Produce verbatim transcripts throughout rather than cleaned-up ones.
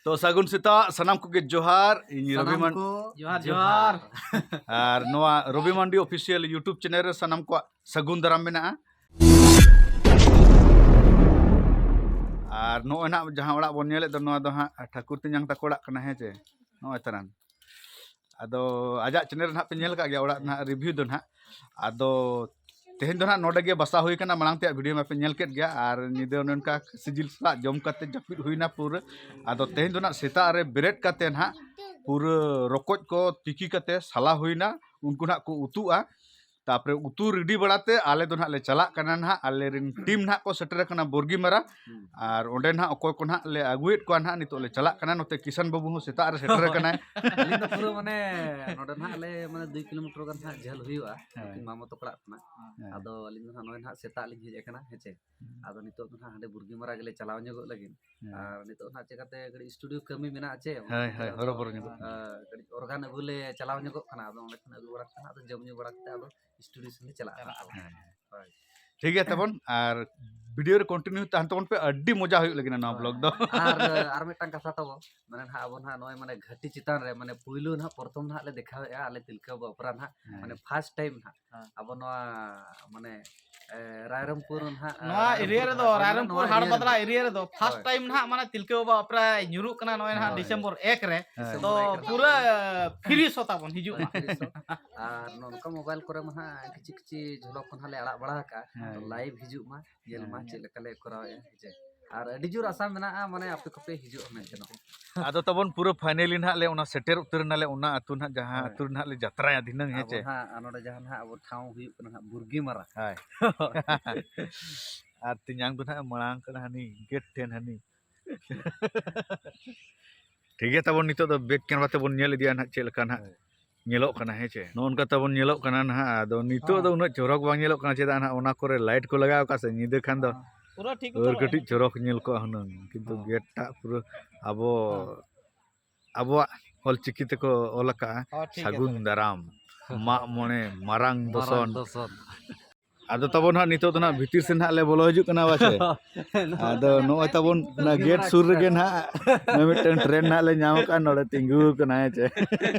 ᱛᱚ, ᱥᱟᱹᱜᱩᱱ ᱥᱮᱛᱟᱜ, ᱥᱟᱱᱟᱢ ᱠᱚᱜᱮ ᱡᱚᱦᱟᱨ᱾ ᱤᱧ ᱨᱚᱵᱤ ᱥᱟᱱᱟᱢ ᱢᱟᱱ- ᱠᱚ ᱡᱚᱦᱟᱨ, ᱡᱚᱦᱟᱨ᱾ ᱟᱨ ᱱᱚᱣᱟ ᱨᱚᱵᱤ ᱢᱟᱱᱰᱤ ᱚᱯᱷᱤᱥᱤᱭᱟᱞ YouTube ᱪᱮᱱᱮᱞ ᱨᱮ ᱥᱟᱱᱟᱢ ᱠᱚᱣᱟᱜ ᱥᱟᱹᱜᱩᱱ ᱫᱟᱨᱟᱢ ᱢᱮᱱᱟᱜᱼᱟ᱾ ᱟᱨ ᱱᱚᱜᱼᱚᱭ ᱱᱟᱜ ᱡᱟᱦᱟᱸ ᱚᱲᱟᱜ ᱵᱚᱱ ᱧᱮᱞᱮᱫ ᱫᱚ, ᱱᱚᱣᱟ ᱫᱚ ᱦᱟᱸᱜ ᱴᱷᱟᱹᱠᱩᱨ ᱛᱮᱧᱟᱝ ᱛᱟᱠᱚ ᱚᱲᱟᱜ ᱠᱟᱱᱟ, ᱦᱮᱸ ᱪᱮ? ᱱᱚᱜᱼᱚᱭ ᱛᱟᱨᱟᱱ᱾ ᱟᱫᱚ ᱟᱡᱟᱜ ᱪᱮᱱᱮᱞ ᱨᱮ ᱱᱟᱜ ᱯᱮ ᱧᱮᱞ ᱠᱟᱜ ᱜᱮᱭᱟ ᱚᱲᱟᱜ ᱨᱮᱱᱟᱜ ᱨᱤᱵᱷᱤᱭᱩ ᱫᱚ ᱱᱟᱜ᱾ ᱟᱫᱚ ᱛᱮᱦᱮᱧ ᱫᱚ ᱱᱟᱜ ᱱᱚᱰᱮ ᱜᱮ ᱵᱟᱥᱟ ᱦᱩᱭ ᱠᱟᱱᱟ, ᱢᱟᱲᱟᱝ ᱛᱮᱭᱟᱜ ᱵᱷᱤᱰᱤᱭᱳ ᱢᱟᱯᱮ ᱧᱮᱞ ᱠᱮᱫ ᱜᱮᱭᱟ᱾ ᱟᱨ ᱧᱤᱫᱟᱹ ᱚᱱᱮ ᱚᱱᱠᱟ ᱥᱤᱡᱤᱞ ᱥᱟᱞᱟᱜ ᱡᱚᱢ ᱠᱟᱛᱮ ᱡᱟᱹᱯᱤᱫ ᱦᱩᱭᱱᱟ ᱯᱩᱨᱟᱹ᱾ ᱟᱫᱚ ᱛᱮᱦᱮᱧ ᱫᱚ ᱱᱟᱜ ᱥᱮᱛᱟᱜ ᱨᱮ ᱵᱮᱨᱮᱫ ᱠᱟᱛᱮ ᱱᱟᱜ ᱯᱩᱨᱟᱹ ᱨᱚᱠᱚᱡ ᱠᱚ ᱛᱤᱠᱤ ᱠᱟᱛᱮ ᱥᱟᱞᱟ ᱦᱩᱭᱱᱟ, ᱩᱱᱠᱩ ᱱᱟᱜ ᱠᱚ ᱩᱛᱩᱜᱼᱟ᱾ ᱛᱟᱯᱚᱨᱮ ᱩᱛᱩ ᱨᱮᱰᱤ ᱵᱟᱲᱟᱛᱮ ᱟᱞᱮ ᱫᱚ ᱱᱟᱜ ᱞᱮ ᱪᱟᱞᱟᱜ ᱠᱟᱱᱟ ᱱᱟᱜ, ᱟᱞᱮ ᱨᱮᱱ ᱴᱤᱢ ᱱᱟᱜ ᱠᱚ ᱥᱮᱴᱮᱨ ᱟᱠᱟᱱᱟ ᱵᱚᱨᱜᱤᱢᱟᱨᱟ᱾ ᱦᱩᱸ᱾ ᱟᱨ ᱚᱸᱰᱮ ᱱᱟᱜ ᱚᱠᱚᱭ ᱠᱚ ᱱᱟᱜ ᱞᱮ ᱟᱹᱜᱩᱭᱮᱫ ᱠᱚᱣᱟ ᱱᱟᱜ, ᱱᱤᱛᱚᱜ ᱞᱮ ᱪᱟᱞᱟᱜ ᱠᱟᱱᱟ᱾ ᱱᱚᱛᱮ ᱠᱤᱥᱟᱱ ᱵᱟᱹᱵᱩ ᱦᱚᱸ ᱥᱮᱛᱟᱜ ᱨᱮ ᱥᱮᱴᱮᱨ ᱟᱠᱟᱱᱟᱭ᱾ ᱟᱹᱞᱤᱧ ᱫᱚ ᱯᱩᱨᱟᱹ ᱢᱟᱱᱮ ᱱᱚᱰᱮ ᱱᱟᱜ ᱞᱮ ᱢᱟᱱᱮ ᱫᱩᱭ ᱠᱤᱞᱳᱢᱤᱴᱟᱨ ᱜᱟᱱ ᱱᱟᱜ ᱡᱷᱟᱹᱞ ᱦᱩᱭᱩᱜᱼᱟ, ᱦᱮᱸ᱾ ᱩᱱᱠᱤᱱ ᱢᱟᱢᱚ ᱛᱟᱠᱚ ᱚᱲᱟᱜ ᱠᱷᱚᱱᱟᱜ᱾ ᱦᱮᱸ᱾ ᱟᱫᱚ ᱟᱹᱞᱤᱧ ᱫᱚ ᱱᱟᱜ ᱱᱚᱜᱼᱚᱭ ᱱᱟᱜ ᱥᱮᱛᱟᱜ ᱞᱤᱧ ᱦᱮᱡ ᱟᱠᱟᱱᱟ, ᱦᱮᱸ ᱪᱮ? ᱦᱩᱸ᱾ ᱟᱫᱚ ᱱᱤᱛᱚᱜ ᱫᱚ ᱱᱟᱜ ᱦᱟᱸᱰᱮ ᱵᱩᱨᱜᱤᱢᱟᱨᱟ ᱜᱮᱞᱮ ᱪᱟᱞᱟᱣ ᱧᱚᱜᱚᱜ ᱞᱟᱹᱜᱤᱫ᱾ ᱦᱮᱸ᱾ ᱟᱨ ᱱᱤᱛᱚᱜ ᱱᱟᱜ ᱪᱮᱠᱟᱛᱮ ᱠᱟᱹᱴᱤᱡ ᱥᱴᱩᱰᱤᱭᱳ ᱠᱟᱹᱢᱤ ᱢᱮᱱᱟᱜᱼᱟ ᱪᱮ, ᱚᱱᱟ ᱦᱳᱭ, ᱠᱷᱟᱹᱛᱤᱨ ᱦᱳᱭ, ᱟᱫᱚ, ᱦᱚᱨᱚᱵᱚᱨᱚ ᱧᱚᱜᱚᱜ ᱠᱟᱱᱟ᱾ ᱟᱸ, ᱠᱟᱹᱴᱤᱡ ᱚᱨᱜᱟᱱ ᱟᱹᱜᱩ ᱞᱮ ᱪᱟᱞᱟᱣ ᱧᱚᱜᱚᱜ ᱠᱟᱱᱟ᱾ ᱟᱫᱚ ᱚᱸᱰᱮ ᱠᱷᱚᱱ ᱟᱹᱜᱩ ᱵᱟᱲᱟ ᱠᱟᱛᱮ ᱟᱫᱚ ᱥᱴᱩᱰᱤᱭᱳ ᱥᱮᱱ ᱞᱮ ᱪᱟᱞᱟᱜ ᱠᱟᱱᱟ᱾ ᱦᱮᱸ᱾ ᱦᱳᱭ᱾ ᱴᱷᱤᱠ ᱜᱮᱭᱟ ᱛᱟᱵᱚᱱ, ᱟᱨ ᱵᱷᱤᱰᱤᱭᱳ ᱨᱮ ᱠᱚᱱᱴᱤᱱᱤᱭᱩ ᱛᱟᱦᱮᱱ ᱛᱟᱵᱚᱱ ᱯᱮ, ᱟᱹᱰᱤ ᱢᱚᱡᱟ ᱦᱩᱭᱩᱜ ᱞᱟᱹᱜᱤᱫ ᱱᱚᱣᱟ ᱦᱳᱭ᱾ ᱵᱞᱚᱜ ᱫᱚ᱾ ᱟᱨ, ᱟᱨ ᱢᱤᱫᱴᱟᱝ ᱠᱟᱛᱷᱟ ᱛᱟᱵᱚ, ᱢᱟᱱᱮ ᱱᱟᱦᱟᱜ ᱟᱵᱚ ᱱᱟᱦᱟᱜ ᱱᱚᱜᱼᱚᱭ ᱢᱟᱱᱮ ᱜᱷᱟᱹᱴᱤ ᱪᱮᱛᱟᱱ ᱨᱮ ᱢᱟᱱᱮ ᱯᱩᱭᱞᱩ ᱱᱟᱦᱟᱜ ᱯᱨᱚᱛᱷᱚᱢ ᱱᱟᱦᱟᱜ ᱞᱮ ᱫᱮᱠᱷᱟᱣᱮᱫᱼᱟ ᱟᱞᱮ ᱛᱤᱞᱠᱟᱹ ᱵᱟᱵᱩ ᱚᱯᱮᱨᱟ ᱱᱟᱦᱟᱜ, ᱦᱮᱸ᱾ ᱢᱟᱱᱮ ᱯᱷᱟᱥᱴ ᱴᱟᱭᱤᱢ ᱱᱟᱦᱟᱜ ᱦᱮᱸ᱾ ᱟᱵᱚ ᱱᱚᱣᱟ ᱢᱟᱱᱮ, ᱮ, ᱨᱟᱭᱨᱚᱝᱯᱩᱨ ᱱᱟᱦᱟᱜ, ᱱᱚᱣᱟ ᱨᱟᱭᱨᱚᱝᱯᱩᱨ ᱮᱨᱤᱭᱟ ᱨᱮᱫᱚ, ᱦᱟᱴᱵᱟᱫᱽᱲᱟ ᱮᱨᱤᱭᱟ ᱨᱮᱫᱚ ᱯᱷᱟᱥᱴ ᱦᱳᱭ᱾ ᱴᱟᱭᱤᱢ ᱱᱟᱦᱟᱜ ᱢᱟᱱᱮ ᱛᱤᱞᱠᱟᱹ ᱵᱟᱵᱟ ᱚᱯᱮᱨᱟ ᱧᱩᱨᱩᱜ ᱠᱟᱱᱟ ᱱᱚᱜᱼᱚᱭ ᱱᱟᱦᱟᱜ ᱦᱳᱭ᱾ ᱰᱤᱥᱮᱢᱵᱚᱨ ᱮᱠ ᱨᱮ᱾ ᱦᱮᱸ᱾ ᱛᱚ ᱰᱤᱥᱮᱢᱵᱚᱨ ᱮᱠ ᱨᱮ᱾ ᱯᱩᱨᱟᱹ ᱯᱷᱤᱨᱤ ᱥᱚ ᱛᱟᱵᱚᱱ ᱦᱤᱡᱩᱜ ᱢᱟ᱾ ᱯᱷᱤᱨᱤ ᱥᱚ᱾ ᱟᱨ ᱱᱚᱜᱼᱚ ᱱᱚᱝᱠᱟ ᱢᱳᱵᱟᱭᱤᱞ ᱠᱚᱨᱮ ᱢᱟ ᱦᱟᱸᱜ ᱠᱤᱪᱷᱩ ᱠᱤᱪᱷᱩ ᱡᱷᱚᱞᱚᱠ ᱠᱚ ᱱᱟᱦᱟᱜ ᱞᱮ ᱟᱲᱟᱜ ᱵᱟᱲᱟ ᱟᱠᱟᱜᱼᱟ᱾ ᱦᱮᱸ᱾ ᱛᱚ ᱞᱟᱭᱤᱵᱷ ᱦᱤᱡᱩᱜ ᱢᱟ, ᱧᱮᱞ ᱢᱟ ᱦᱮᱸ᱾ ᱪᱮᱫ ᱞᱮᱠᱟ ᱞᱮ ᱠᱚᱨᱟᱣᱮᱫᱼᱟ, ᱦᱮᱸ ᱪᱮ? ᱟᱨ ᱟᱹᱰᱤ ᱡᱳᱨ ᱟᱥᱟ ᱢᱮᱱᱟᱜᱼᱟ, ᱢᱟᱱᱮ ᱟᱯᱮ ᱠᱚᱯᱮ ᱦᱤᱡᱩᱜᱼᱟ ᱢᱮᱱᱛᱮ ᱱᱚᱜᱼᱚᱭ᱾ ᱟᱫᱚ ᱛᱟᱵᱚᱱ ᱯᱩᱨᱟᱹ ᱯᱷᱟᱭᱱᱮᱞᱤ ᱱᱟᱦᱟᱜ ᱞᱮ ᱚᱱᱟ ᱥᱮᱴᱮᱨ ᱩᱛᱟᱹᱨ ᱮᱱᱟᱞᱮ, ᱚᱱᱟ ᱟᱹᱛᱩ ᱱᱟᱦᱟᱜ ᱡᱟᱦᱟᱸ ᱦᱳᱭ᱾ ᱟᱹᱛᱩ ᱨᱮ ᱱᱟᱦᱟᱜ ᱞᱮ ᱡᱟᱛᱨᱟᱭᱟ ᱫᱷᱤᱱᱟᱹᱝ, ᱦᱮᱸ ᱟᱵᱚ ᱪᱮ? ᱱᱟᱦᱟᱜ ᱱᱚᱰᱮ ᱡᱟᱦᱟᱸ ᱱᱟᱦᱟᱜ ᱟᱵᱚ ᱴᱷᱟᱶ ᱦᱩᱭᱩᱜ ᱠᱟᱱᱟ ᱱᱟᱦᱟᱜ ᱵᱩᱨᱜᱤ ᱢᱟᱨᱟ᱾ ᱦᱳᱭ᱾ ᱟᱨ ᱛᱮᱧᱟᱝ ᱫᱚ ᱱᱟᱦᱟᱜ ᱢᱟᱲᱟᱝ ᱠᱟᱱᱟ ᱦᱟᱹᱱᱤ ᱜᱮᱴ ᱴᱷᱮᱱ ᱦᱟᱹᱱᱤ᱾ ᱴᱷᱤᱠ ᱜᱮᱭᱟ ᱛᱟᱵᱚᱱ, ᱱᱤᱛᱚᱜ ᱫᱚ ᱵᱮᱠ ᱠᱮᱢᱮᱨᱟ ᱛᱮᱵᱚᱱ ᱧᱮᱞ ᱤᱫᱤᱭᱟ ᱱᱟᱦᱟᱜ ᱪᱮᱫ ᱞᱮᱠᱟ ᱱᱟᱦᱟᱜ ᱦᱳᱭ᱾ ᱧᱮᱞᱚᱜ ᱠᱟᱱᱟ, ᱦᱮᱸ ᱪᱮ? ᱱᱚᱜᱼᱚ ᱱᱚᱝᱠᱟ ᱛᱟᱵᱚᱱ ᱧᱮᱞᱚᱜ ᱠᱟᱱᱟ ᱱᱟᱦᱟᱜ᱾ ᱟᱫᱚ ᱱᱤᱛᱚᱜ ᱫᱚ ᱦᱚᱸ᱾ ᱩᱱᱟᱹᱜ ᱪᱚᱨᱚᱠ ᱵᱟᱝ ᱧᱮᱞᱚᱜ ᱠᱟᱱᱟ, ᱪᱮᱫᱟᱜ ᱱᱟᱦᱟᱜ ᱚᱱᱟ ᱠᱚᱨᱮ ᱞᱟᱭᱤᱴ ᱠᱚ ᱞᱟᱜᱟᱣ ᱟᱠᱟᱫ ᱥᱮ, ᱧᱤᱫᱟᱹ ᱠᱷᱟᱱ ᱫᱚ ᱦᱚᱸ᱾ ᱯᱩᱨᱟᱹ ᱴᱷᱤᱠ ᱟᱨ ᱩᱛᱟᱹᱨᱚᱜᱼᱟ ᱠᱟᱹᱴᱤᱡ ᱮᱱᱮᱡ᱾ ᱪᱚᱨᱚᱠ ᱧᱮᱞ ᱠᱚᱜᱼᱟ ᱦᱩᱱᱟᱹᱝ, ᱠᱤᱱᱛᱩ ᱦᱚᱸ᱾ ᱜᱮᱴ ᱴᱟᱜ ᱯᱩᱨᱟᱹ ᱟᱵᱚ ᱦᱚᱸ᱾ ᱟᱵᱚᱣᱟᱜ ᱚᱞ ᱪᱤᱠᱤ ᱛᱮᱠᱚ ᱚᱞ ᱟᱠᱟᱜᱼᱟ, ᱦᱚᱸ, ᱴᱷᱤᱠ ᱜᱮᱭᱟ ᱥᱟᱹᱜᱩᱱ ᱛᱚᱵᱮ᱾ ᱫᱟᱨᱟᱢ, ᱦᱚᱸ᱾ ᱢᱟᱜ ᱢᱚᱬᱮ, ᱢᱟᱨᱟᱝ ᱢᱟᱨᱟᱝ ᱫᱚᱥᱚᱱ᱾ ᱫᱚᱥᱚᱱ᱾ ᱟᱫᱚ ᱛᱟᱵᱚᱱ ᱦᱟᱸᱜ ᱱᱤᱛᱚᱜ ᱫᱚ ᱱᱟᱜ ᱵᱷᱤᱛᱤᱨ ᱥᱮᱱ ᱦᱟᱸᱜ ᱞᱮ ᱵᱚᱞᱚ ᱦᱤᱡᱩᱜ ᱠᱟᱱᱟ ᱵᱟᱪᱮ᱾ ᱟᱫᱚ ᱱᱚᱜᱼᱚᱭ ᱛᱟᱵᱚᱱ ᱚᱱᱟ ᱜᱮᱴ ᱥᱩᱨ ᱨᱮᱜᱮ ᱱᱟᱜ ᱢᱤᱫᱴᱮᱱ ᱴᱨᱮᱱ ᱱᱟᱜ ᱞᱮ ᱧᱟᱢ ᱟᱠᱟᱫᱼᱟ, ᱱᱚᱰᱮ ᱛᱤᱸᱜᱩ ᱟᱠᱟᱱᱟ, ᱦᱮᱸ ᱪᱮ᱾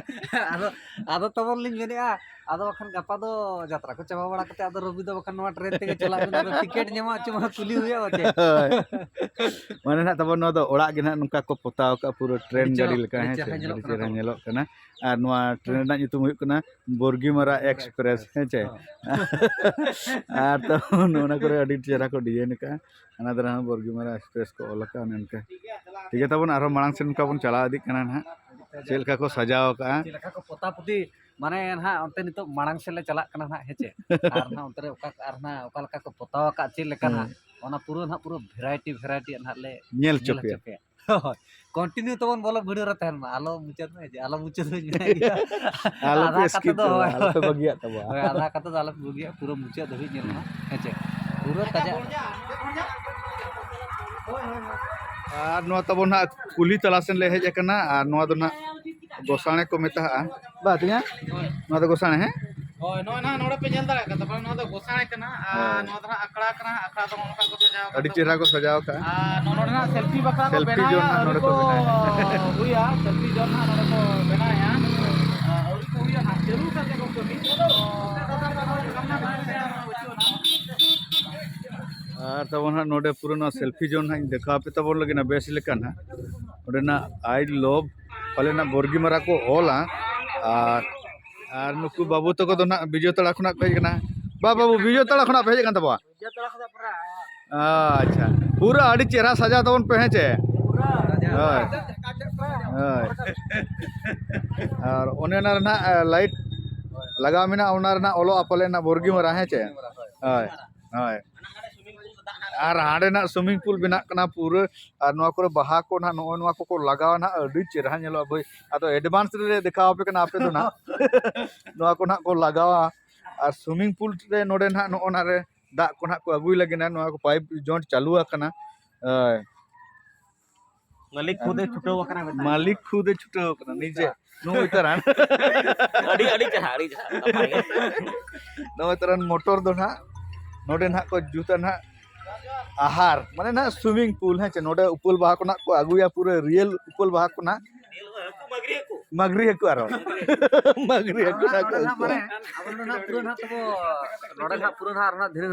ᱟᱫᱚ ᱟᱫᱚ ᱛᱟᱵᱚᱱ ᱞᱤᱧ ᱢᱮᱱᱮᱫᱼᱟ, ᱟᱫᱚ ᱵᱟᱠᱷᱟᱱ ᱜᱟᱯᱟ ᱫᱚ ᱡᱟᱛᱨᱟ ᱠᱚ ᱪᱟᱵᱟ ᱵᱟᱲᱟ ᱠᱟᱛᱮ ᱟᱫᱚ ᱨᱚᱵᱤ ᱫᱚ ᱵᱟᱠᱷᱟᱱ ᱱᱚᱣᱟ ᱴᱨᱮᱱ ᱛᱮᱜᱮ ᱪᱟᱞᱟᱜ ᱵᱤᱱ, ᱟᱫᱚ ᱴᱤᱠᱤᱴ ᱧᱟᱢᱚᱜᱼᱟ ᱪᱮ ᱵᱟᱝ ᱠᱩᱞᱤ ᱦᱩᱭᱩᱜᱼᱟ ᱪᱮ᱾ ᱦᱳᱭ᱾ ᱢᱟᱱᱮ ᱱᱟᱜ ᱛᱟᱵᱚᱱ ᱱᱚᱣᱟ ᱫᱚ ᱚᱲᱟᱜ ᱜᱮ ᱱᱟᱜ ᱱᱚᱝᱠᱟ ᱠᱚ ᱯᱚᱛᱟᱣ ᱟᱠᱟᱫᱼᱟ, ᱯᱩᱨᱟᱹ ᱴᱨᱮᱱ ᱟᱹᱰᱤ ᱜᱟᱹᱰᱤ ᱪᱮᱦᱨᱟ, ᱞᱮᱠᱟ, ᱟᱹᱰᱤ ᱦᱮᱸ ᱪᱮ, ᱪᱮᱦᱨᱟ ᱧᱮᱞᱚᱜ ᱟᱹᱰᱤ ᱠᱟᱱᱟ ᱪᱮᱦᱨᱟ ᱛᱟᱵᱚᱱ᱾ ᱧᱮᱞᱚᱜ ᱠᱟᱱᱟ᱾ ᱟᱨ ᱱᱚᱣᱟ ᱴᱨᱮᱱ ᱨᱮᱱᱟᱜ ᱧᱩᱛᱩᱢ ᱦᱩᱭᱩᱜ ᱠᱟᱱᱟ ᱵᱚᱨᱜᱤᱢᱟᱨᱟ ᱮᱠᱥᱯᱨᱮᱥ, ᱦᱮᱸ ᱪᱮ᱾ ᱦᱚᱸ᱾ ᱟᱨ ᱛᱟᱵᱚᱱ ᱚᱱᱟ ᱠᱚᱨᱮ ᱟᱹᱰᱤ ᱪᱮᱦᱨᱟ ᱠᱚ ᱰᱤᱡᱟᱭᱤᱱ ᱟᱠᱟᱫᱼᱟ᱾ ᱚᱱᱟ ᱫᱷᱟᱨᱮ ᱦᱚᱸ ᱵᱚᱨᱜᱤᱢᱟᱨᱟ ᱮᱠᱥᱯᱨᱮᱥ ᱠᱚ ᱚᱞ ᱟᱠᱟᱫᱼᱟ, ᱚᱱᱮ ᱚᱱᱠᱟ᱾ ᱴᱷᱤᱠ ᱜᱮᱭᱟ, ᱛᱟᱵᱚᱱ ᱟᱨᱦᱚᱸ ᱢᱟᱲᱟᱝ ᱥᱮᱱ ᱚᱱᱠᱟ ᱵᱚᱱ ᱪᱟᱞᱟᱣ ᱤᱫᱤᱜ ᱠᱟᱱᱟ ᱱᱟᱦᱟᱜ, ᱪᱮᱫ ᱞᱮᱠᱟ ᱠᱚ ᱥᱟᱡᱟᱣ ᱟᱠᱟᱫᱼᱟ᱾ ᱪᱮᱫ ᱞᱮᱠᱟ ᱠᱚ ᱯᱚᱛᱟ ᱯᱚᱛᱤ, ᱢᱟᱱᱮ ᱱᱟᱦᱟᱜ ᱚᱱᱛᱮ ᱱᱤᱛᱚᱜ ᱢᱟᱲᱟᱝ ᱥᱮᱫ ᱞᱮ ᱪᱟᱞᱟᱜ ᱠᱟᱱᱟ ᱱᱟᱦᱟᱜ, ᱦᱮᱸ ᱪᱮ? ᱟᱨ ᱱᱟᱦᱟᱜ ᱚᱱᱛᱮ ᱨᱮ ᱚᱠᱟ ᱟᱨ ᱱᱟᱦᱟᱜ ᱚᱠᱟ ᱞᱮᱠᱟ ᱠᱚ ᱯᱚᱛᱟᱣ ᱟᱠᱟᱫ, ᱪᱮᱫ ᱞᱮᱠᱟ ᱱᱟᱦᱟᱜ, ᱚᱱᱟ ᱯᱩᱨᱟᱹ ᱱᱟᱦᱟᱜ ᱯᱩᱨᱟᱹ ᱵᱷᱮᱨᱟᱭᱴᱤ ᱵᱷᱮᱨᱟᱭᱴᱤ ᱱᱟᱦᱟᱜ ᱞᱮ ᱧᱮᱞ ᱧᱮᱞ ᱦᱚᱪᱚ ᱦᱚᱪᱚ ᱯᱮᱭᱟ᱾ ᱦᱳᱭ, ᱠᱚᱱᱴᱤᱱᱤᱣ ᱛᱟᱵᱚᱱ ᱵᱚᱞᱚ ᱵᱷᱤᱲᱟᱹᱣ ᱨᱮ ᱛᱟᱦᱮᱱ ᱢᱟ, ᱟᱞᱚ ᱢᱩᱪᱟᱹᱫ ᱢᱮ ᱡᱮ ᱟᱞᱚ ᱢᱩᱪᱟᱹᱫ ᱢᱮ, ᱢᱮᱱᱟᱜ ᱜᱮᱭᱟ᱾ ᱟᱞᱚ ᱯᱮ ᱟᱫᱷᱟ ᱠᱟᱛᱷᱟ skip ᱫᱚ ᱛᱟᱵᱚᱣᱟ, ᱦᱳᱭ, ᱟᱞᱚ ᱯᱮ ᱵᱟᱹᱜᱤᱭᱟᱜ ᱛᱟᱵᱚᱣᱟ᱾ ᱦᱳᱭ, ᱟᱫᱷᱟ ᱠᱟᱛᱷᱟ ᱫᱚ ᱟᱞᱚ ᱯᱮ ᱵᱟᱹᱜᱤᱭᱟ, ᱯᱩᱨᱟᱹ ᱢᱩᱪᱟᱹᱫ ᱫᱷᱟᱹᱵᱤᱡ ᱧᱮᱞ ᱢᱟ, ᱦᱮᱸ ᱪᱮ? ᱯᱩᱨᱟᱹ ᱛᱟᱡᱟ᱾ ᱟᱨ ᱱᱚᱣᱟ ᱛᱟᱵᱚᱱ ᱱᱟᱦᱟᱜ ᱠᱩᱞᱦᱤ ᱛᱟᱞᱟ ᱥᱮᱱ ᱞᱮ ᱦᱮᱡ ᱟᱠᱟᱱᱟ, ᱟᱨ ᱱᱚᱣᱟ ᱫᱚ ᱱᱟᱦᱟᱜ ᱜᱚᱥᱟᱬᱮ ᱠᱚ ᱢᱮᱛᱟᱜᱼᱟ᱾ ᱵᱟ ᱛᱤᱧᱟ? ᱱᱚᱣᱟ ᱫᱚ ᱜᱚᱥᱟᱬᱮ, ᱦᱮᱸ? ᱦᱳᱭ, ᱱᱚᱜᱼᱚᱭ ᱱᱟᱦᱟᱜ ᱱᱚᱰᱮ ᱯᱮ ᱧᱮᱞ ᱫᱟᱲᱮᱭᱟᱜ ᱠᱟᱱ ᱛᱟᱵᱚᱱᱟ, ᱱᱚᱣᱟ ᱫᱚ ᱜᱚᱥᱟᱬᱮ ᱠᱟᱱᱟ, ᱟᱨ ᱦᱳᱭ᱾ ᱱᱚᱣᱟ ᱫᱚ ᱱᱟᱦᱟᱜ ᱟᱠᱷᱲᱟ ᱠᱟᱱᱟ, ᱟᱠᱷᱲᱟ ᱫᱚ ᱱᱚᱜᱼᱚ ᱱᱚᱝᱠᱟ ᱠᱚ ᱥᱟᱡᱟᱣ ᱟᱠᱟᱫ ᱟᱹᱰᱤ ᱛᱟᱵᱚᱱᱟ᱾ ᱪᱮᱦᱨᱟ ᱠᱚ ᱥᱟᱡᱟᱣ ᱟᱠᱟᱫᱼᱟ᱾ ᱟᱨ ᱱᱚᱰᱮ ᱱᱟᱦᱟᱜ ᱥᱮᱞᱯᱷᱤ ᱵᱟᱠᱷᱨᱟ ᱠᱚ ᱥᱮᱞᱯᱷᱤ ᱵᱮᱱᱟᱣᱮᱫᱼᱟ, ᱡᱳᱱ ᱱᱟᱦᱟᱜ ᱟᱹᱣᱨᱤ ᱱᱚᱰᱮ ᱠᱚ ᱠᱚ ᱵᱮᱱᱟᱣᱮᱫᱼᱟ᱾ ᱦᱩᱭᱟ, ᱥᱮᱞᱯᱷᱤ ᱡᱳᱱ ᱱᱟᱦᱟᱜ ᱱᱚᱰᱮ ᱠᱚ ᱵᱮᱱᱟᱣᱮᱫᱼᱟ᱾ ᱟᱹᱣᱨᱤ ᱠᱚ ᱦᱩᱭᱟ, ᱱᱟᱦᱟᱜ ᱪᱟᱹᱞᱩ ᱠᱟᱛᱮ ᱠᱚ ᱠᱟᱹᱢᱤ᱾ ᱟᱨ ᱛᱟᱵᱚᱱ ᱦᱟᱸᱜ ᱱᱚᱰᱮ ᱯᱩᱨᱟᱹ ᱱᱚᱣᱟ ᱥᱮᱞᱯᱷᱤ ᱡᱳᱱ ᱦᱟᱸᱜ ᱤᱧ ᱫᱮᱠᱷᱟᱣ ᱟᱯᱮ ᱛᱟᱵᱚᱱ ᱞᱟᱹᱜᱤᱫ ᱱᱟᱜ ᱵᱮᱥ ᱞᱮᱠᱟ ᱱᱟᱜ᱾ ᱚᱸᱰᱮᱱᱟᱜ "I love" ᱯᱟᱞᱮᱱᱟᱜ ᱵᱚᱨᱜᱤᱢᱟᱨᱟ ᱠᱚ ᱚᱞᱟ᱾ ᱟᱨ ᱟᱨ ᱱᱩᱠᱩ ᱵᱟᱹᱵᱩ ᱛᱟᱠᱚ ᱫᱚ ᱱᱟᱜ ᱵᱤᱡᱚᱭ ᱛᱟᱲᱟ ᱠᱷᱚᱱᱟᱜ ᱠᱚ ᱦᱮᱡ ᱟᱠᱟᱱᱟ᱾ ᱵᱟ ᱵᱟᱹᱵᱩ, ᱵᱤᱡᱚᱭ ᱛᱟᱲᱟ ᱠᱷᱚᱱᱟᱜ ᱯᱮ ᱦᱮᱡ ᱟᱠᱟᱱ ᱛᱟᱵᱚᱣᱟ? ᱟᱪᱪᱷᱟ, ᱯᱩᱨᱟᱹ ᱟᱹᱰᱤ ᱪᱮᱦᱨᱟ ᱥᱟᱡᱟᱣ ᱛᱟᱵᱚᱱ ᱯᱮ, ᱦᱮᱸ ᱪᱮ? ᱦᱳᱭ, ᱦᱳᱭ᱾ ᱟᱨ ᱚᱱᱮ ᱚᱱᱟ ᱨᱮᱱᱟᱜ ᱞᱟᱭᱤᱴ ᱞᱟᱜᱟᱣ ᱢᱮᱱᱟᱜᱼᱟ, ᱚᱱᱟ ᱨᱮᱱᱟᱜ ᱚᱞᱚᱜᱼᱟ ᱯᱟᱞᱮᱱᱟᱜ ᱵᱚᱨᱜᱤᱢᱟᱨᱟ, ᱦᱮᱸ ᱪᱮ? ᱦᱳᱭ, ᱦᱳᱭ᱾ ᱟᱨ ᱦᱟᱸᱰᱮᱱᱟᱜ ᱥᱩᱭᱢᱤᱝ ᱯᱩᱞ ᱵᱮᱱᱟᱜ ᱠᱟᱱᱟ ᱯᱩᱨᱟᱹ᱾ ᱟᱨ ᱱᱚᱣᱟ ᱠᱚᱨᱮ ᱵᱟᱦᱟ ᱠᱚ ᱱᱟᱦᱟᱜ, ᱱᱚᱜᱼᱚᱭ ᱱᱚᱣᱟ ᱠᱚᱠᱚ ᱞᱟᱜᱟᱣᱟ ᱱᱟᱦᱟᱜ, ᱟᱹᱰᱤ ᱪᱮᱦᱨᱟ ᱧᱮᱞᱚᱜᱼᱟ ᱵᱷᱟᱹᱭ᱾ ᱟᱫᱚ ᱮᱰᱵᱷᱟᱱᱥ ᱨᱮᱞᱮ ᱫᱮᱠᱷᱟᱣ ᱟᱯᱮ ᱠᱟᱱᱟ ᱟᱯᱮ ᱫᱚ ᱱᱟᱦᱟᱜ᱾ ᱱᱚᱣᱟ ᱠᱚ ᱱᱟᱦᱟᱜ ᱠᱚ ᱞᱟᱜᱟᱣᱟ᱾ ᱟᱨ ᱥᱩᱭᱢᱤᱝ ᱯᱩᱞ ᱨᱮ ᱱᱚᱰᱮ ᱱᱟᱦᱟᱜ ᱱᱚᱜᱼᱚ ᱱᱟ ᱨᱮ ᱫᱟᱜ ᱠᱚ ᱱᱟᱦᱟᱜ ᱠᱚ ᱟᱹᱜᱩᱭ ᱞᱟᱹᱜᱤᱫ ᱱᱟᱦᱟᱜ, ᱱᱚᱣᱟ ᱠᱚ ᱯᱟᱭᱤᱯ ᱡᱚᱭᱮᱱᱴ ᱪᱟᱹᱞᱩ ᱟᱠᱟᱱᱟ᱾ ᱦᱳᱭ᱾ ᱢᱟᱹᱞᱤᱠ ᱠᱷᱩᱫ ᱮ ᱪᱷᱩᱴᱟᱹᱣ ᱟᱠᱟᱱᱟ ᱢᱮᱛᱟᱭ᱾ ᱢᱟᱹᱞᱤᱠ ᱠᱷᱩᱫ ᱮ ᱪᱷᱩᱴᱟᱹᱣ ᱟᱠᱟᱱᱟ ᱱᱤᱡᱮ᱾ ᱱᱩᱭ ᱛᱟᱨᱟᱱ᱾ ᱟᱹᱰᱤ ᱟᱹᱰᱤ ᱪᱮᱦᱨᱟ, ᱟᱹᱰᱤ ᱪᱮᱦᱨᱟ, ᱱᱟᱯᱟᱭ ᱜᱮ᱾ ᱱᱚᱜᱼᱚᱭ ᱛᱟᱨᱟᱱ ᱢᱚᱴᱚᱨ ᱫᱚ ᱱᱟᱦᱟᱜ ᱱᱚᱰᱮ ᱱᱟᱦᱟᱜ ᱠᱚ ᱡᱩᱛᱟ ᱱᱟᱦᱟᱜ ᱟᱦᱟᱨ, ᱢᱟᱱᱮ ᱱᱟᱦᱟᱜ swimming pool, ᱦᱮᱸ ᱪᱮ? ᱱᱚᱰᱮ ᱩᱯᱟᱹᱞ ᱵᱟᱦᱟ ᱠᱚ ᱱᱟᱦᱟᱜ ᱠᱚ ᱟᱹᱜᱩᱭᱟ, ᱯᱩᱨᱟᱹ real ᱩᱯᱟᱹᱞ ᱵᱟᱦᱟ ᱠᱚ ᱱᱟᱦᱟᱜ᱾ ᱢᱟᱜᱽᱨᱤ ᱦᱟᱹᱠᱩ ᱟᱨᱚ᱾ ᱢᱟᱜᱽᱨᱤ ᱦᱟᱹᱠᱩ ᱱᱟᱦᱟᱜ ᱠᱚ ᱱᱚᱰᱮ ᱱᱟᱦᱟᱜ ᱟᱹᱜᱩ ᱠᱚᱣᱟ᱾ ᱢᱟᱱᱮ ᱟᱵᱚ ᱱᱚᱰᱮ ᱱᱟᱦᱟᱜ ᱯᱩᱨᱟᱹ ᱱᱟᱦᱟᱜ ᱛᱟᱵᱚ, ᱱᱚᱰᱮ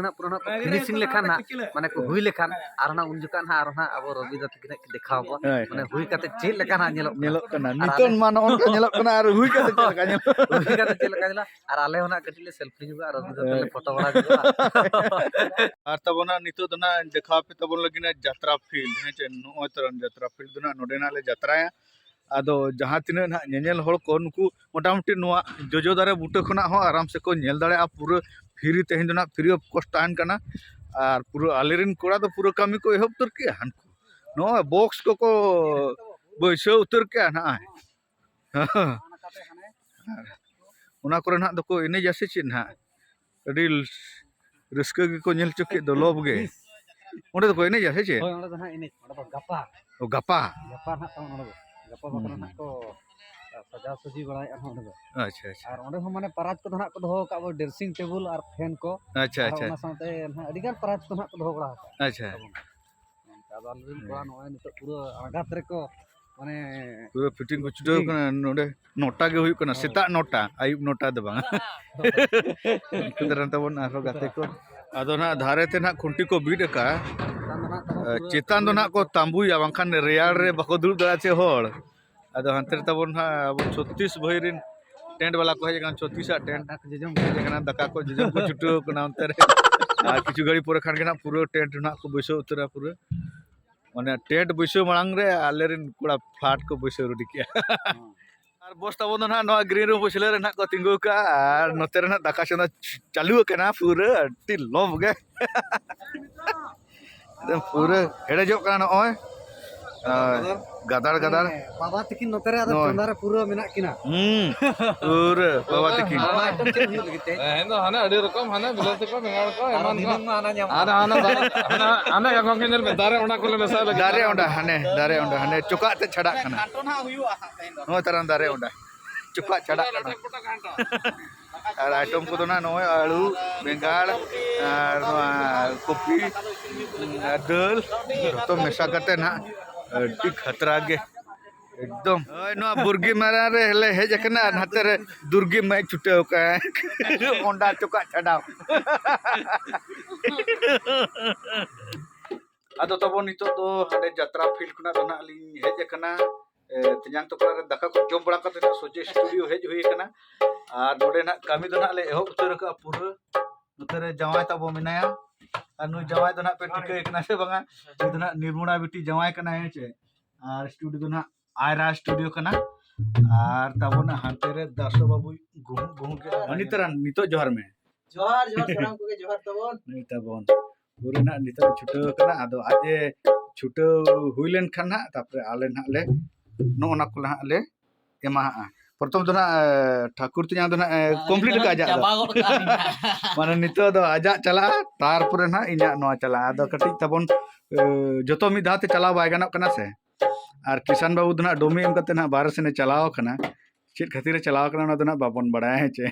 ᱱᱟᱦᱟᱜ ᱯᱩᱨᱟᱹ ᱱᱟᱦᱟᱜ ᱯᱷᱤᱱᱤᱥᱤᱝ ᱞᱮᱠᱷᱟᱱ ᱱᱟᱦᱟᱜ, ᱢᱟᱱᱮ ᱠᱚ ᱦᱩᱭ ᱞᱮᱠᱷᱟᱱ, ᱟᱨ ᱱᱟᱦᱟᱜ ᱩᱱ ᱡᱚᱠᱷᱟᱜ ᱱᱟᱦᱟᱜ ᱟᱨᱚ ᱱᱟᱦᱟᱜ ᱟᱵᱚ ᱨᱚᱵᱤ ᱫᱟ ᱛᱟᱹᱠᱤᱱ ᱦᱟᱸᱜ ᱠᱤᱱ ᱫᱮᱠᱷᱟᱣ ᱟᱵᱚᱣᱟ, ᱦᱳᱭ᱾ ᱢᱟᱱᱮ ᱦᱩᱭ ᱠᱟᱛᱮ ᱪᱮᱫ ᱞᱮᱠᱟ ᱱᱟᱦᱟᱜ ᱧᱮᱞᱚᱜ ᱠᱟᱱᱟ᱾ ᱧᱮᱞᱚᱜ ᱠᱟᱱᱟ᱾ ᱟᱨ ᱱᱤᱛᱚᱜ ᱟᱞᱮ ᱢᱟ ᱱᱚᱜᱼᱚ ᱱᱚᱝᱠᱟ ᱧᱮᱞᱚᱜ ᱠᱟᱱᱟ, ᱟᱨ ᱦᱩᱭ ᱠᱟᱛᱮ ᱪᱮᱫ ᱞᱮᱠᱟ ᱧᱮᱞᱚᱜᱼᱟ? ᱦᱩᱭ ᱠᱟᱛᱮ ᱪᱮᱫ ᱞᱮᱠᱟ ᱧᱮᱞᱚᱜᱼᱟ? ᱟᱨ ᱟᱞᱮ ᱦᱚᱸ ᱱᱟᱦᱟᱜ ᱠᱟᱹᱴᱤᱡ ᱞᱮ ᱥᱮᱞᱯᱷᱤ ᱧᱚᱜᱚᱜᱼᱟ, ᱨᱚᱵᱤ ᱫᱟ ᱛᱟᱹᱠᱤᱱ ᱞᱮ ᱦᱳᱭ᱾ ᱯᱷᱳᱴᱳ ᱵᱟᱲᱟ ᱧᱚᱜᱚᱜᱼᱟ᱾ ᱟᱨ ᱛᱟᱵᱚᱱ ᱱᱟᱦᱟᱜ ᱱᱤᱛᱚᱜ ᱫᱚ ᱱᱟᱦᱟᱜ ᱫᱮᱠᱷᱟᱣ ᱟᱯᱮ ᱛᱟᱵᱚᱱ ᱞᱟᱹᱜᱤᱫ ᱱᱟᱦᱟᱜ ᱡᱟᱛᱨᱟ ᱯᱷᱤᱞᱰ, ᱦᱮᱸ ᱪᱮ? ᱱᱚᱜᱼᱚᱭ ᱛᱚᱨᱟᱝ ᱡᱟᱛᱨᱟ ᱯᱷᱤᱞᱰ ᱫᱚ ᱱᱟᱦᱟᱜ ᱱᱚᱰᱮ ᱱᱟᱦᱟᱜ ᱞᱮ ᱡᱟᱛᱨᱟᱭᱟ᱾ ᱟᱫᱚ ᱡᱟᱦᱟᱸ ᱛᱤᱱᱟᱹᱜ ᱱᱟᱦᱟᱜ ᱧᱮᱧᱮᱞ ᱦᱚᱲ ᱠᱚ, ᱱᱩᱠᱩ ᱢᱚᱴᱟᱢᱩᱴᱤ ᱱᱚᱣᱟ ᱡᱚᱡᱚ ᱫᱟᱨᱮ ᱵᱩᱴᱟᱹ ᱠᱷᱚᱱᱟᱜ ᱦᱚᱸ ᱟᱨᱟᱢ ᱥᱮ ᱠᱚ ᱧᱮᱞ ᱫᱟᱲᱮᱭᱟᱜᱼᱟ᱾ ᱯᱩᱨᱟᱹ free, ᱛᱮᱦᱮᱧ ᱫᱚ ᱱᱟᱦᱟᱜ free of cost ᱛᱟᱦᱮᱱ ᱠᱟᱱᱟ᱾ ᱟᱨ ᱯᱩᱨᱟᱹ ᱟᱞᱮᱨᱮᱱ ᱠᱚᱲᱟ ᱫᱚ ᱯᱩᱨᱟᱹ ᱠᱟᱹᱢᱤ ᱠᱚ ᱮᱦᱚᱵ ᱩᱛᱟᱹᱨ ᱠᱮᱜᱼᱟ᱾ ᱦᱟᱱᱠᱩ ᱱᱚᱜᱼᱚᱭ ᱵᱚᱠᱥ ᱠᱚᱠᱚ ᱵᱟᱹᱭᱥᱟᱹᱣ ᱩᱛᱟᱹᱨ ᱠᱮᱜᱼᱟ ᱱᱟᱦᱟᱜ᱾ ᱚᱱᱟ ᱠᱚᱨᱮ ᱱᱟᱦᱟᱜ ᱫᱚᱠᱚ ᱮᱱᱮᱡᱟ ᱥᱮ ᱪᱮᱫ ᱱᱟᱦᱟᱜ? ᱟᱹᱰᱤ ᱨᱟᱹᱥᱠᱟᱹ ᱜᱮᱠᱚ ᱧᱮᱞ ᱦᱚᱪᱚ ᱠᱮᱫ ᱫᱚ, ᱞᱚᱵ ᱜᱮ᱾ ᱚᱸᱰᱮ ᱫᱚᱠᱚ ᱮᱱᱮᱡᱟ ᱥᱮ ᱪᱮᱫ? ᱦᱳᱭ, ᱚᱸᱰᱮ ᱫᱚ ᱱᱟᱦᱟᱜ ᱮᱱᱮᱡ, ᱚᱸᱰᱮ ᱫᱚ ᱜᱟᱯᱟ᱾ ᱚ, ᱜᱟᱯᱟ? ᱜᱟᱯᱟ ᱱᱟᱦᱟᱜ ᱛᱟᱵᱚᱱ ᱚᱸᱰᱮ ᱫᱚ᱾ ᱜᱟᱯᱟ ᱵᱟᱠᱷᱨᱟ ᱦᱩᱸ᱾ ᱱᱟᱦᱟᱜ ᱠᱚ ᱥᱟᱡᱟᱣ ᱥᱟᱹᱡᱤ ᱵᱟᱲᱟᱭᱮᱫᱼᱟ ᱱᱟᱦᱟᱜ ᱚᱸᱰᱮ ᱫᱚ᱾ ᱟᱪᱪᱷᱟ, ᱟᱪᱪᱷᱟ᱾ ᱟᱨ ᱚᱸᱰᱮ ᱦᱚᱸ ᱢᱟᱱᱮ ᱯᱟᱨᱟᱡᱽ ᱠᱚᱫᱚ ᱱᱟᱦᱟᱜ ᱠᱚ ᱫᱚᱦᱚ ᱟᱠᱟᱫ ᱠᱚᱣᱟ, dressing table ᱟᱨ fan ᱠᱚ᱾ ᱟᱪᱪᱷᱟ, ᱟᱨ ᱟᱪᱪᱷᱟ᱾ ᱚᱱᱟ ᱥᱟᱶᱛᱮ ᱱᱟᱦᱟᱜ ᱟᱹᱰᱤᱜᱟᱱ ᱯᱟᱨᱟᱡᱽ ᱠᱚ ᱱᱟᱦᱟᱜ ᱠᱚ ᱫᱚᱦᱚ ᱵᱟᱲᱟ ᱟᱠᱟᱫᱼᱟ᱾ ᱟᱪᱪᱷᱟ᱾ ᱛᱟᱵᱚᱱ᱾ ᱟᱫᱚ ᱟᱞᱮᱨᱮᱱ ᱠᱚᱲᱟ ᱦᱮᱸ᱾ ᱱᱚᱜᱼᱚᱭ ᱱᱤᱛᱚᱜ ᱯᱩᱨᱟᱹ ᱟᱬᱜᱟᱛ ᱨᱮᱠᱚ, ᱢᱟᱱᱮ, ᱯᱩᱨᱟᱹ fitting ᱠᱚ ᱯᱩᱨᱟᱹ ᱪᱷᱩᱴᱟᱹᱣ fitting᱾ ᱠᱟᱱᱟ ᱱᱚᱰᱮ᱾ ᱱᱚᱴᱟ ᱜᱮ ᱦᱩᱭᱩᱜ ᱠᱟᱱᱟ, ᱦᱳᱭ᱾ ᱥᱮᱛᱟᱜ ᱱᱚᱴᱟ, ᱟᱹᱭᱩᱵ ᱱᱚᱴᱟ ᱫᱚ ᱵᱟᱝ᱾ ᱩᱱᱠᱩ ᱫᱟᱨᱟᱭ ᱛᱟᱵᱚᱱ ᱟᱨᱦᱚᱸ ᱜᱟᱛᱮ ᱠᱚ᱾ ᱟᱫᱚ ᱱᱟᱦᱟᱜ ᱫᱷᱟᱨᱮ ᱛᱮ ᱱᱟᱦᱟᱜ ᱠᱷᱩᱱᱴᱤ ᱠᱚ ᱵᱤᱫ ᱟᱠᱟᱫᱼᱟ᱾ ᱪᱮᱛᱟᱱ ᱫᱚ ᱱᱟᱦᱟᱜ ᱠᱚ ᱛᱟᱸᱵᱩᱭᱟ, ᱵᱟᱝᱠᱷᱟᱱ ᱨᱮᱭᱟᱲ ᱨᱮ ᱵᱟᱠᱚ ᱫᱩᱲᱩᱵ ᱫᱟᱲᱮᱭᱟᱜᱼᱟ ᱪᱮ ᱦᱚᱲ᱾ ᱟᱫᱚ ᱦᱟᱱᱛᱮ ᱨᱮ ᱛᱟᱵᱚᱱ ᱱᱟᱦᱟᱜ ᱟᱵᱚ ᱪᱷᱚᱛᱤᱥ ᱵᱷᱟᱹᱭ ᱨᱮᱱ tent ᱵᱟᱞᱟ ᱠᱚ ᱦᱮᱡ ᱟᱠᱟᱱᱟ, ᱪᱷᱚᱛᱤᱥᱟᱜ tent᱾ ᱫᱟᱠᱟ ᱠᱚ ᱡᱚᱡᱚᱢ ᱦᱮᱡ ᱟᱠᱟᱱᱟ, ᱫᱟᱠᱟ ᱠᱚ ᱡᱚᱡᱚᱢ ᱠᱚ ᱪᱷᱩᱴᱟᱹᱣ ᱟᱠᱟᱱᱟ ᱚᱱᱛᱮ ᱨᱮ᱾ ᱟᱨ ᱠᱤᱪᱷᱩ ᱜᱷᱟᱹᱲᱤ ᱯᱚᱨᱮ ᱠᱷᱟᱱ ᱜᱮ ᱱᱟᱦᱟᱜ ᱯᱩᱨᱟᱹ tent ᱱᱟᱦᱟᱜ ᱠᱚ ᱵᱟᱹᱭᱥᱟᱹᱣ ᱩᱛᱟᱹᱨᱟ ᱯᱩᱨᱟᱹ᱾ ᱢᱟᱱᱮ tent ᱵᱟᱹᱭᱥᱟᱹᱣ ᱢᱟᱲᱟᱝ ᱨᱮ ᱟᱞᱮᱨᱮᱱ ᱠᱚᱲᱟ ᱯᱷᱟᱴ ᱠᱚ ᱵᱟᱹᱭᱥᱟᱹᱣ ᱨᱮᱰᱤ ᱠᱮᱜᱼᱟ᱾ ᱦᱮᱸ᱾ ᱟᱨ ᱵᱚᱥ ᱛᱟᱵᱚᱱ ᱫᱚ ᱱᱟᱦᱟᱜ ᱱᱚᱣᱟ green room ᱯᱟᱹᱪᱷᱞᱟᱹ ᱨᱮ ᱱᱟᱦᱟᱜ ᱠᱚ ᱛᱤᱸᱜᱩ ᱠᱟᱜᱼᱟ ᱟᱨ ᱱᱚᱛᱮ ᱨᱮ ᱱᱟᱦᱟᱜ ᱫᱟᱠᱟ ᱪᱚᱸᱫᱟ ᱪᱟᱹᱞᱩ ᱟᱠᱟᱱᱟ, ᱯᱩᱨᱟᱹ ᱟᱹᱰᱤ ᱞᱚᱵ ᱜᱮ᱾ ᱮᱠᱫᱚᱢ ᱯᱩᱨᱟᱹ ᱦᱮᱰᱮᱡᱚᱜ ᱠᱟᱱᱟ ᱱᱚᱜᱼᱚᱭ᱾ ᱟᱨ ᱜᱟᱫᱟᱲ ᱜᱟᱫᱟᱲ᱾ ᱦᱮᱸ, ᱵᱟᱵᱟ ᱛᱤᱠᱤᱱ ᱱᱚᱛᱮ ᱨᱮ ᱟᱫᱚ ᱱᱚᱜᱼᱚᱭ᱾ ᱪᱚᱸᱫᱟ ᱨᱮ ᱯᱩᱨᱟᱹ ᱢᱮᱱᱟᱜ ᱠᱤᱱᱟ᱾ ᱦᱩᱸ, ᱯᱩᱨᱟᱹ ᱵᱟᱵᱟ ᱛᱤᱠᱤᱱ᱾ ᱚᱱᱟ item ᱪᱮᱫ ᱦᱩᱭᱩᱜ ᱞᱟᱹᱜᱤᱫ ᱛᱮ? ᱛᱮᱦᱮᱧ ᱫᱚ ᱦᱟᱱᱮ ᱟᱹᱰᱤ ᱨᱚᱠᱚᱢ, ᱦᱟᱱᱮ ᱵᱤᱞᱟᱹᱛᱤ ᱠᱚ, ᱵᱮᱸᱜᱟᱲ ᱠᱚ, ᱟᱨᱚ ᱮᱢᱟᱱ ᱠᱚ᱾ ᱫᱷᱤᱱᱟᱹᱝ ᱢᱟ ᱦᱟᱱᱟ ᱧᱟᱢᱚᱜᱼᱟ᱾ ᱦᱟᱱᱮ, ᱦᱟᱱᱮ ᱫᱟᱨᱮ, ᱦᱟᱱᱮ, ᱦᱟᱱᱮ ᱜᱚᱝᱠᱮ ᱧᱮᱞ ᱢᱮ, ᱫᱟᱨᱮ ᱚᱸᱰᱟ ᱠᱚᱞᱮ ᱢᱮᱥᱟ ᱞᱟᱹᱜᱤᱫ᱾ ᱫᱟᱨᱮ ᱚᱸᱰᱟ, ᱦᱟᱱᱮ ᱫᱟᱨᱮ ᱚᱸᱰᱟ, ᱦᱟᱱᱮ ᱪᱚᱠᱟᱜ ᱛᱮ ᱪᱷᱟᱰᱟᱜ ᱠᱟᱱᱟ᱾ ᱠᱷᱟᱱᱴᱚ ᱱᱟᱦᱟᱜ ᱦᱩᱭᱩᱜᱼᱟ ᱦᱟᱸᱜ ᱛᱮᱦᱮᱧ ᱫᱚ᱾ ᱱᱚᱜᱼᱚᱭ ᱛᱟᱨᱟᱢ ᱫᱟᱨᱮ ᱚᱸᱰᱟ, ᱪᱚᱠᱟᱜ ᱪᱷᱟᱰᱟᱜ ᱠᱟᱱᱟ᱾ ᱞᱟᱴᱷᱮ ᱠᱚᱴᱟ ᱜᱷᱟᱱᱴᱟ᱾ ᱟᱨ ᱟᱭᱴᱮᱢ ᱠᱚᱫᱚ ᱱᱟᱜ ᱱᱚᱜᱼᱚᱭ ᱟᱹᱞᱩ, ᱵᱮᱸᱜᱟᱲ ᱟᱨ ᱱᱚᱣᱟ ᱠᱚᱯᱤ ᱟᱨ ᱫᱟᱹᱞ ᱡᱚᱛᱚ ᱢᱮᱥᱟ ᱠᱟᱛᱮ ᱱᱟᱜ ᱟᱹᱰᱤ ᱠᱷᱟᱛᱨᱟ ᱜᱮ ᱮᱠᱫᱚᱢ᱾ ᱦᱳᱭ, ᱱᱚᱣᱟ ᱵᱩᱨᱜᱤ ᱢᱟᱨᱟ ᱨᱮ ᱞᱮ ᱦᱮᱡ ᱟᱠᱟᱱᱟ ᱟᱨ ᱱᱟᱛᱮ ᱨᱮ ᱫᱩᱨᱜᱤ ᱢᱟᱭ ᱪᱷᱩᱴᱟᱹᱣ ᱠᱟᱱ ᱚᱸᱰᱟ ᱪᱚᱠᱟᱜ ᱪᱷᱟᱰᱟᱣ᱾ ᱟᱫᱚ ᱛᱟᱵᱚᱱ ᱱᱤᱛᱚᱜ ᱫᱚ ᱦᱟᱸᱰᱮ ᱡᱟᱛᱨᱟ ᱯᱷᱤᱞᱰ ᱠᱷᱚᱱᱟᱜ ᱫᱚ ᱱᱟᱜ ᱞᱤᱧ ᱦᱮᱡ ᱟᱠᱟᱱᱟ᱾ ᱮ, ᱛᱮᱧᱟᱝ ᱛᱟᱠᱚ ᱚᱲᱟᱜ ᱨᱮ ᱫᱟᱠᱟ ᱠᱚ ᱡᱚᱢ ᱵᱟᱲᱟ ᱠᱟᱛᱮ ᱱᱟᱜ ᱥᱚᱡᱷᱮ ᱥᱴᱩᱰᱤᱭᱳ ᱦᱮᱡ ᱦᱩᱭ ᱟᱠᱟᱱᱟ᱾ ᱟᱨ ᱱᱚᱰᱮ ᱱᱟᱜ ᱠᱟᱹᱢᱤ ᱫᱚ ᱱᱟᱜ ᱞᱮ ᱮᱦᱚᱵ ᱩᱛᱟᱹᱨ ᱟᱠᱟᱫᱼᱟ ᱯᱩᱨᱟᱹ᱾ ᱱᱚᱛᱮ ᱨᱮ ᱡᱟᱶᱟᱭ ᱛᱟᱵᱚ ᱢᱮᱱᱟᱭᱟ᱾ ᱟᱨ ᱱᱩᱭ ᱡᱟᱶᱟᱭ ᱫᱚ ᱱᱟᱜ ᱯᱮ ᱴᱷᱤᱠᱟᱹᱭᱮ ᱠᱟᱱᱟ ᱥᱮ ᱵᱟᱝᱟ? ᱱᱩᱭ ᱫᱚ ᱱᱟᱜ ᱱᱤᱨᱢᱚᱲᱟ ᱵᱤᱴᱤ ᱡᱟᱶᱟᱭ ᱠᱟᱱᱟᱭ, ᱦᱮᱸ ᱪᱮ? ᱟᱨ ᱥᱴᱩᱰᱤᱭᱳ ᱫᱚ ᱱᱟᱜ ᱟᱭᱨᱟ ᱥᱴᱩᱰᱤᱭᱳ ᱠᱟᱱᱟ᱾ ᱟᱨ ᱛᱟᱵᱚᱱ ᱦᱟᱱᱛᱮ ᱨᱮ ᱫᱟᱥᱚ ᱵᱟᱹᱵᱩᱭ ᱜᱩᱦᱩᱢ ᱜᱩᱦᱩᱢ ᱠᱮᱫᱟ᱾ ᱩᱱᱤ ᱛᱟᱨᱟᱱ ᱱᱤᱛᱚᱜ ᱡᱚᱦᱟᱨ ᱢᱮ᱾ ᱡᱚᱦᱟᱨ, ᱡᱚᱦᱟᱨ, ᱥᱟᱱᱟᱢ ᱠᱚᱜᱮ ᱡᱚᱦᱟᱨ ᱛᱟᱵᱚᱱ᱾ ᱱᱤᱛ ᱛᱟᱵᱚᱱ ᱯᱩᱨᱟᱹ ᱱᱟᱜ ᱱᱤᱛᱚᱜ ᱮ ᱪᱷᱩᱴᱟᱹᱣ ᱟᱠᱟᱱᱟ᱾ ᱟᱫᱚ ᱟᱡ ᱮ ᱪᱷᱩᱴᱟᱹᱣ ᱦᱩᱭ ᱞᱮᱱᱠᱷᱟᱱ ᱱᱟᱜ ᱛᱟᱯᱚᱨᱮ ᱟᱞᱮ ᱱᱟᱜ ᱞᱮ ᱱᱚᱜᱼᱚ ᱱᱟ ᱠᱚ ᱱᱟᱜ ᱞᱮ ᱮᱢᱟᱦᱟᱜᱼᱟ᱾ ᱯᱨᱚᱛᱷᱚᱢ ᱫᱚ ᱱᱟᱜ, ᱮ, ᱴᱷᱟᱹᱠᱩᱨ ᱛᱮᱧᱟᱝ ᱫᱚ ᱱᱟᱜ, ᱮ, ᱟᱹᱞᱤᱧ complete ᱫᱚ ᱠᱟᱜᱼᱟ ᱟᱡᱟᱜ ᱫᱚ᱾ ᱪᱟᱵᱟ ᱜᱚᱫ ᱠᱟᱜᱼᱟ ᱞᱤᱧ ᱱᱟᱜ᱾ ᱢᱟᱱᱮ ᱱᱤᱛᱚᱜ ᱫᱚ ᱟᱡᱟᱜ ᱪᱟᱞᱟᱜᱼᱟ, ᱛᱟᱨᱯᱚᱨᱮ ᱱᱟᱜ ᱤᱧᱟᱹᱜ ᱱᱚᱣᱟ ᱪᱟᱞᱟᱜᱼᱟ᱾ ᱟᱫᱚ ᱠᱟᱹᱴᱤᱡ ᱛᱟᱵᱚᱱ, ᱮ, ᱡᱚᱛᱚ ᱢᱤᱫ ᱫᱷᱟᱣ ᱛᱮ ᱪᱟᱞᱟᱣ ᱵᱟᱭ ᱜᱟᱱᱚᱜ ᱠᱟᱱᱟ ᱥᱮ᱾ ᱟᱨ ᱠᱤᱥᱟᱱ ᱵᱟᱹᱵᱩ ᱫᱚ ᱱᱟᱜ ᱰᱳᱢᱤ ᱮᱢ ᱠᱟᱛᱮ ᱱᱟᱜ ᱵᱟᱦᱨᱮ ᱥᱮᱱᱮ ᱪᱟᱞᱟᱣ ᱟᱠᱟᱱᱟ᱾ ᱪᱮᱫ ᱠᱷᱟᱹᱛᱤᱨ ᱮ ᱪᱟᱞᱟᱣ ᱟᱠᱟᱱᱟ ᱚᱱᱟ ᱫᱚ ᱱᱟᱜ ᱵᱟᱵᱚᱱ ᱵᱟᱲᱟᱭᱟ, ᱦᱮᱸ ᱪᱮ?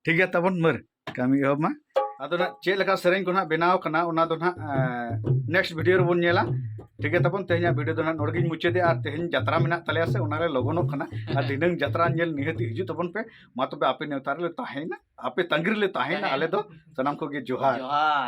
ᱴᱷᱤᱠ ᱜᱮᱭᱟ, ᱛᱟᱵᱚᱱ ᱢᱟᱹᱨ, ᱠᱟᱹᱢᱤ ᱮᱦᱚᱵ ᱢᱟ᱾ ᱟᱫᱚ ᱱᱟᱜ ᱪᱮᱫ ᱞᱮᱠᱟ ᱥᱮᱨᱮᱧ ᱠᱚ ᱱᱟᱜ ᱵᱮᱱᱟᱣ ᱠᱟᱱᱟ ᱚᱱᱟ ᱫᱚ ᱱᱟᱜ, ᱮ, next video ᱨᱮᱵᱚᱱ ᱧᱮᱞᱟ᱾ ᱴᱷᱤᱠ ᱜᱮᱭᱟ, ᱛᱟᱵᱚᱱ ᱛᱮᱦᱮᱧᱟᱜ video ᱫᱚ ᱱᱟᱜ ᱱᱚᱰᱮ ᱜᱤᱧ ᱢᱩᱪᱟᱹᱫᱮᱜᱼᱟ᱾ ᱟᱨ ᱛᱮᱦᱮᱧ ᱡᱟᱛᱨᱟ ᱢᱮᱱᱟᱜ ᱛᱟᱞᱮᱭᱟ ᱥᱮ, ᱚᱱᱟ ᱞᱮ ᱞᱚᱜᱚᱱᱚᱜ ᱠᱟᱱᱟ᱾ ᱟᱨ ᱫᱷᱤᱱᱟᱹᱝ ᱡᱟᱛᱨᱟ ᱧᱮᱞ ᱱᱤᱦᱟᱹᱛ ᱦᱤᱡᱩᱜ ᱛᱟᱵᱚᱱ ᱯᱮ᱾ ᱢᱟ ᱛᱚᱵᱮ ᱟᱯᱮ ᱱᱮᱣᱛᱟ ᱨᱮᱞᱮ ᱛᱟᱦᱮᱸᱭᱮᱱᱟ, ᱟᱯᱮ ᱛᱟᱺᱜᱤ ᱨᱮᱞᱮ ᱛᱟᱦᱮᱸᱭᱮᱱᱟ᱾ ᱟᱞᱮ ᱫᱚ ᱥᱟᱱᱟᱢ ᱠᱚᱜᱮ ᱡᱚᱦᱟᱨ᱾ ᱡᱚᱦᱟᱨ᱾